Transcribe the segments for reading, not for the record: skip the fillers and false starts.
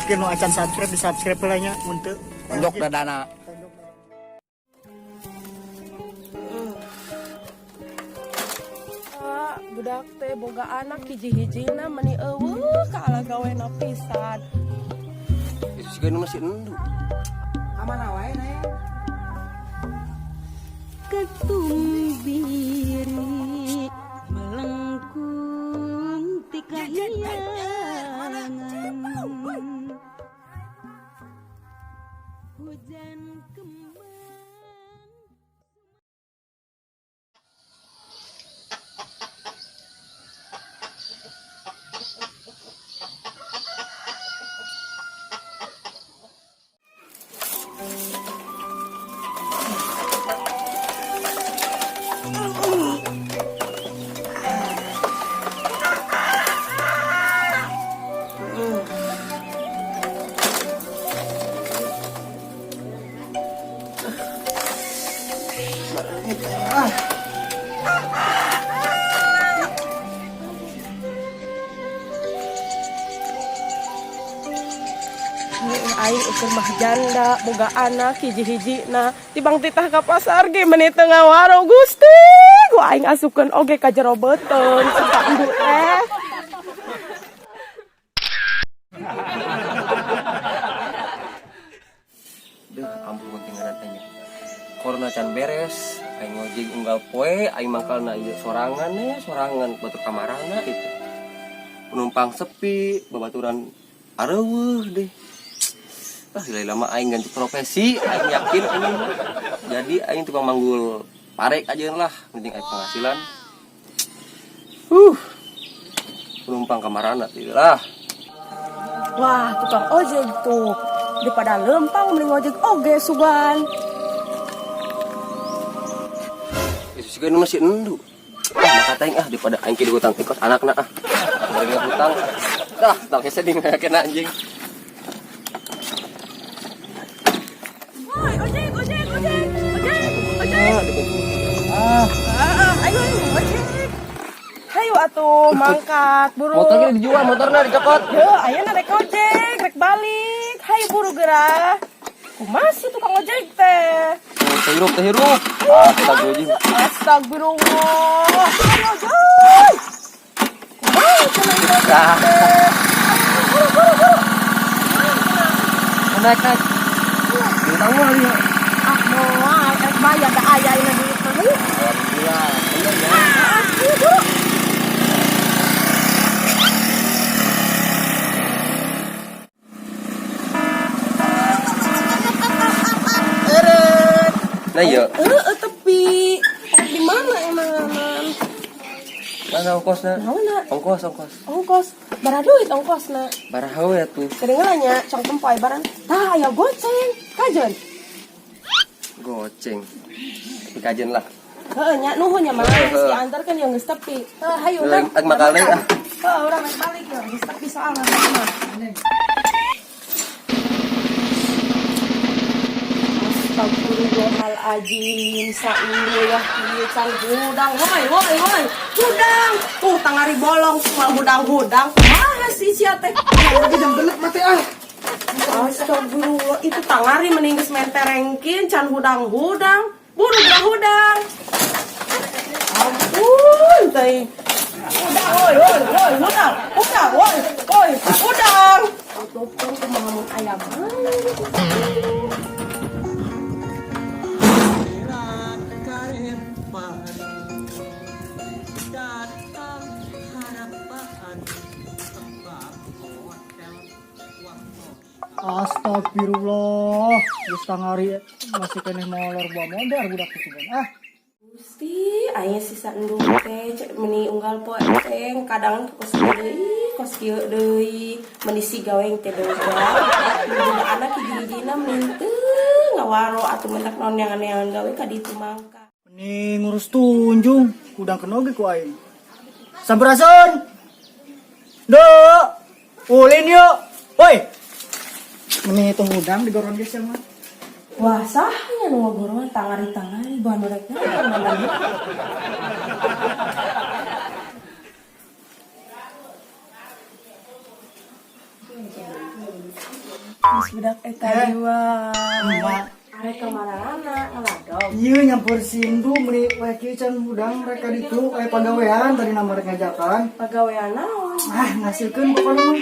Mungkin nu acan subscribe di subscribe heula nya mun teu. Tonjok dadana. Ah, budak teh boga anak hiji-hijina meni euweuh kaala gawena pisan. Itu sih kan masih endu. Kamana wae, Neng? Ketumbiri melengkung ti kahyangan hujan kembang. Aing ukur mah janda boga anak hiji-hijina tibang titah ka pasar ge meni teu ngawaro Gusti ku aing asupkeun oge ka jero beuteung suka endu teh. Duh, ampun tinggalan tanya. Corona can beres, aing ngojek unggal poe, aing mangkalna ieu sorangan nih, sorangan batur kamarana itu. Penumpang sepi, babaturan areuweuh deh. Ah, lila lama aing ganti profesi, aing yakin aing mah. Jadi aing tukang manggul parek aja lah, penting aing penghasilan. Penumpang kamarana teh lah. Wah, tukang ojek tuh. Daripada lempang mending ojek oge sugan. Itu sih kan masih endu. Ah, maka aing ah daripada aing ke hutang tikos anakna ah. Bagi hutang. Dah, tang hese di kena anjing. Woi, ojek, ojek, ojek, ojek, ojek. Ah, Ah, ayo, ayo, ojek. Hayu atuh mangkat buru. Motornya dijual, motornya dicokot. Yo, ayeuna rek ojek, rek balik. Hayu buru geura. Kumaha sih tukang ojek teh? Oh, teh hirup, teh hirup. Ah, astagfirullahaladzim. Astagfirullah. Ayo, ojek. Kumaha cenah ieu ojek Ah. teh? Buru, buru, buru. Naik, naik. Hutang mah ya. Ah, moal rek bayar da aya ayeuna duit mah. Hayu. Alhamdulillah, bener ya. Ah, hayu buru. Eret. Nah, iya. Heeh, tepi. Di mana emang aman? Mana ongkosna? Naonna? Ongkos, ongkos. Ongkos. Bara duit ongkosna. Baraha we atuh. Kedengeran nya cong tempoy barang. Tah aya goceng. Kajen. Goceng. Dikajen lah. Heeh nya nuhun nya mah. Heeh. Geus diantarkeun ya geus tepi. Heuh hayu Heeh, urang. rek makal deui, ah. Heuh urang rek balik ya geus tepi soalna mah. Astagfirullahaladzim, saindu ya kieu can hudang, woi woi woi, hudang, tuh tangari bolong semua hudang-hudang, kumaha sih sia teh? lagi jam genep mati ah. Astagfirullah, itu tangari mending geus menterengkin can hudang-hudang, buru geura hudang. Ampun teh. Hudang, woi woi woi, hudang, hudang, woi woi, hudang. Tuh kumaha mun aya mah. Astagfirullah, geus tangari masih keneh molor buah modar budak teh ah. Gusti, aya sisa endung teh cek meni unggal poe teh kadang kos kieu deui, kos kieu deui, meni si gawe teh boga. Boga anak hiji-hijina meni teu ngawaro atuh mentak naon neangan-neangan gawe ka ditu mangka. Meni ngurus tunjung, kudang kenoge ku aing. Sampurasun. Dok, ulin yuk. Woi. Meni itu hudang di goron geus mah. Wah, sahnya nu ngagoroan tangari-tangari bahan rek naon namanya. Geus budak eta liwat. Emak. Arek ka marana ngaladog. Iya nyampur sindu meni we kieu can hudang mereka ditu aya pagawean tadi nama rek ngajakan. Pagawean naon? Ah, ngasilkeun pokona mah.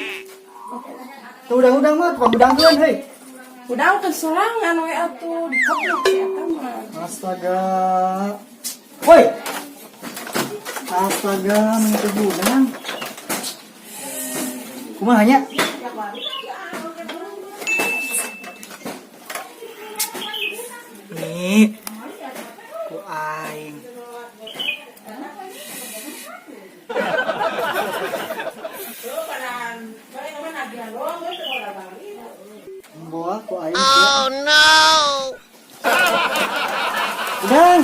Tuh hudang-hudang mah tukang hudangkeun heuy. Hudang ke sorangan we atuh dikepluk si eta mah. Astaga. Woi. Astaga, meni teu hudang. Kumaha nya? Nih. Ku aing. Boa ku aing. Oh no. Udang.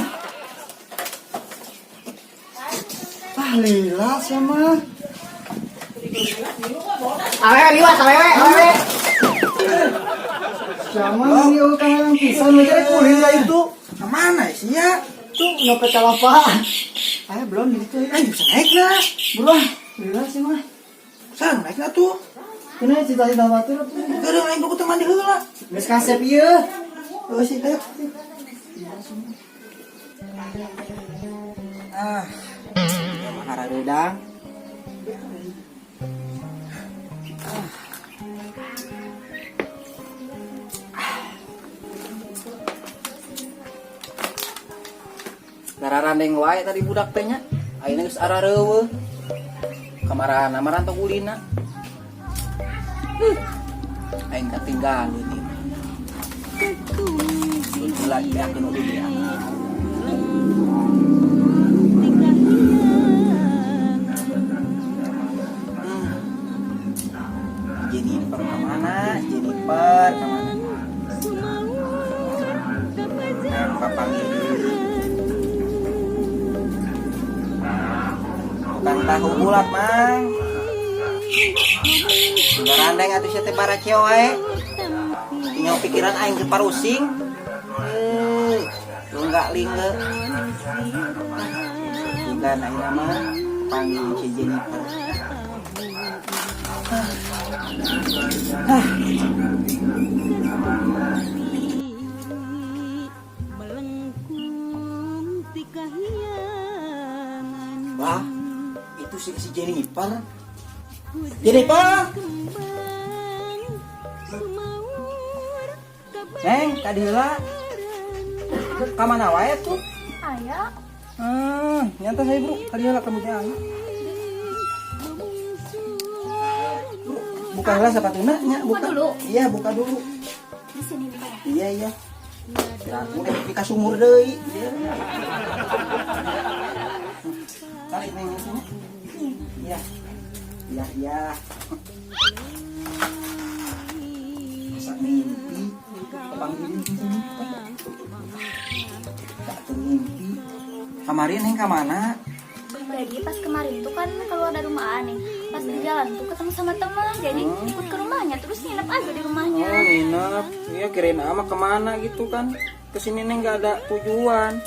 Ah, lila sama. Awewe liwat, awewe, awewe. Sama ini kahalang pisan mikirnya kulin lah itu. Kemana sih ya? Tuh nyopet kalapa. Ayo belum di situ. Eh, bisa naik lah. Buruan, lila sih mah. Sang, naik lah tuh. Kena cita-cita batur tuh. Gak aing buku teman di heula. Geus kasep ieu. Oh sih, ayo. Ah, ya mah hareudang. Nararandeng wae tadi budak teh nya. Ayeuna geus arareuweuh. Kamarana marantok ulina. Aing katinggalan ieu. Lagi akan ulin ya. Jennifer kemana? Jennifer kemana? Nah, papanggil. Tukang tahu bulat, Mang. Garandeng atuh sia teh baraceo wae. Tinggal pikiran aing ke parusing. Eh, lunggak lingge. Bukan aing nama panggil si Jennifer. Ah. Wah, itu sih si Jennifer. Jennifer. Neng, tadi heula. Ka mana wae tuh? Aya. Nyata saya bro, tadi heula kamu teh aya. Bro, buka heula sepatuna nya, Buka dulu. Iya, buka dulu. Di sini buka ya. Iya, iya. Aku udah di sumur deui. Iya. Tarik neng sini. Iya. Iya, iya. Masa mimpi kepanggil di sini. Tak mimpi. Kemarin neng ka mana? Lagi pas kemarin tuh kan keluar dari rumah nih. Pas di jalan tuh ketemu sama teman, jadi ikut ke rumahnya terus nginep aja di rumahnya. Oh, nginep. Iya, kirain ama kemana gitu kan. Kesini neng nggak ada tujuan.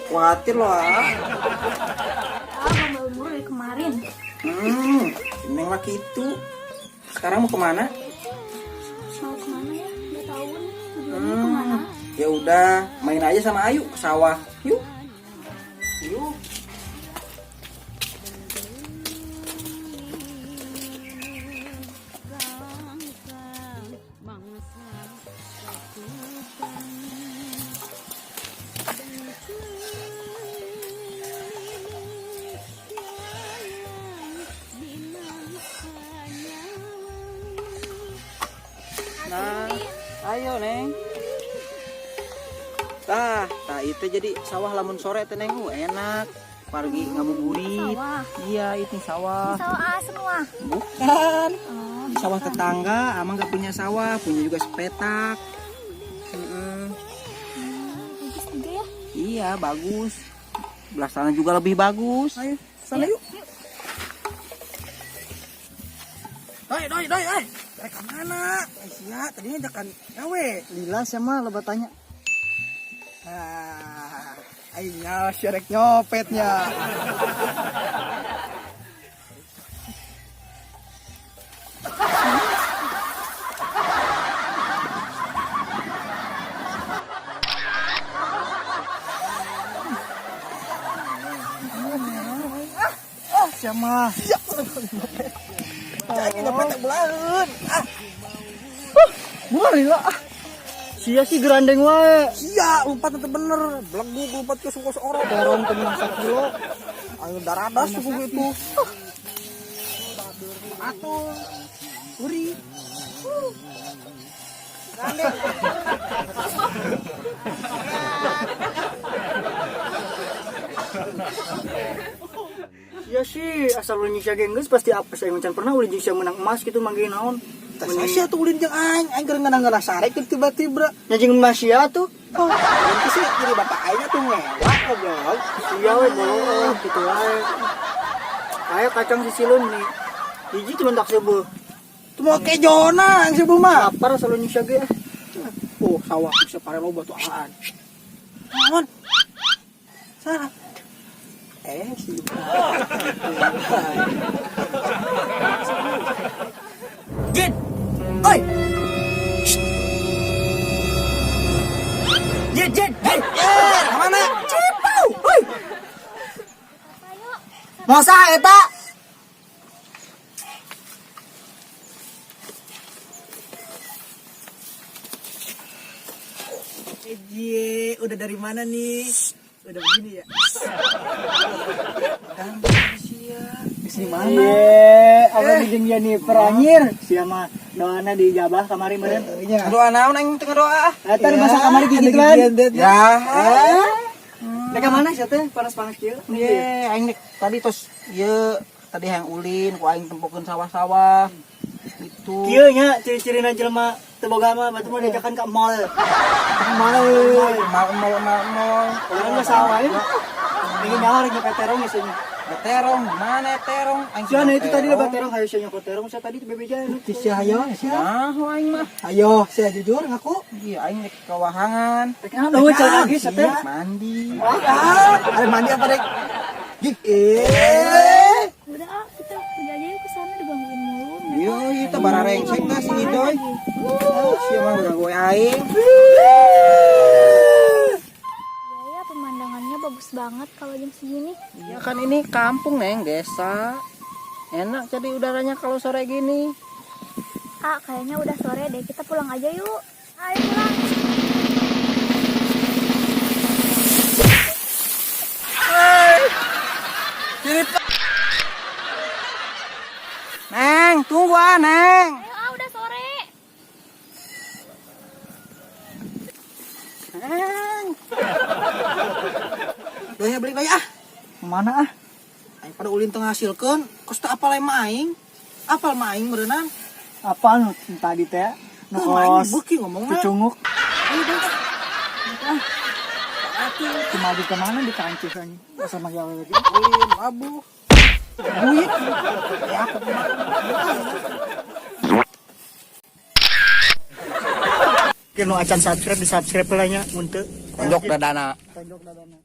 Khawatir loh, ah. Ah, ngomel mulu dari kemarin. Neng mah gitu. Sekarang mau kemana? Mau kemana ya? Nggak tahu nih. Tujuannya kemana? Ya udah, main aja sama Ayu ke sawah. Yuk. Yuk. Nah, ayo Neng. Tah, tah itu jadi sawah lamun sore teh Neng, enak. Pargi ngabuburit. Sawah. Iya, itu sawah. Sawah A semua. Bukan. Oh, Sawah tetangga, amang nggak punya sawah, punya juga sepetak. Bagus juga ya. Iya, bagus. Belah sana juga lebih bagus. Ayo, sana yuk. Doi, doi, doi, doi. Rek kemana? Sia, tadinya ajakan gawe. Lila sama lo tanya. Ah, aing syarek nyopetnya. Sia mah. Sia. Aing nyopet teh belaheun. Ah, Buar lila ah. Sia sih gerandeng wae. sia lompat teu bener. Beleguk lompat ke suku seorang. Terong teu menang sakilo. Aing daradas suku gitu. Atuh. Uri. Gandeng. Sia sih asal ulin jeung sia ge geus pasti apes aing can pernah ulin jeung sia menang emas gitu manggih naon. Tas sia tuh ulin jeung aing, aing keur ngeunah-ngeunah sare keur tiba-tiba. Nya jeung emas sia tuh. Oh, itu sih jadi bapak aing tuh ngewak goblok. Sia we bohong gitu wae. Ayo kacang sisilun nih. Hiji cuma tak sebuh. Tuh mau kejona aing sebuah mah. Lapar asal ulin jeung sia ge. Ah. Oh, sawah bisa pare loba tuh alaan. Naon? Salah. Si Jin. Oi. Jin, Jin, hei. Kemana? Cipau. Oi. Masa eta? Cie, udah dari mana nih? Udah begini ya? Di sini mana? Iya, apa jeung Jennifer anjir. Sia mah doana dijabah kamari meureun. Doa naon aing teu doa. Eta di masa kamari gigituan. Ya. Rek ka mana sia teh panas-panas kieu? Ye, aing nek tadi tos ieu tadi hayang ulin ku aing tempokeun sawah-sawah. Itu. Kieu nya ciri-cirina jelema teu boga mah batu mah diajakan ka mall. Mall mall mall mall mall. Urang mah sawah ieu. Ingin nyawa rek nyopet terong isinya. Terong, mana terong? Aing Sia nah itu tadi lebat terong hayu sia nyokot terong sia tadi bebeja anu. Sia hayo, sia. Nah, aing mah. Ayo, sia jujur ngaku. Iya, aing rek ka wahangan. Rek naon eueuh can lagi sia teh. Mandi. Ah, Ada mandi apa rek? Gih, Udah ah, kita pergi aja yuk ke sana digangguin mulu. Yo, itu bararengsek tah si Idoy. Sia mah udah gue aing. Iya ya, pemandangannya bagus banget kalau jam segini. Ya kan ini kampung, Neng, desa. Enak jadi udaranya kalau sore gini. Ah, kayaknya udah sore deh. Kita pulang aja yuk. Ayo pulang. Neng, tunggu ah, Neng. Ayo ah, udah sore. Neng. Doanya beli bae ah. Mana ah? Aing pada ulin teu ngasilkeun, kos teu apal mah aing. Apal mah aing meureunang. Apa nu tadi teh? Nu Tuh, aing kos beuki ngomongna. cucunguk. Ayo balik ah. Atuh, Cuma di kemana di kancih anjing. Asa mah gawe lagi. ulin labuh. Duit. Ya aku mah. Nu acan subscribe di subscribe lah nya mun teu. Tonjok dadana. Tonjok dadana.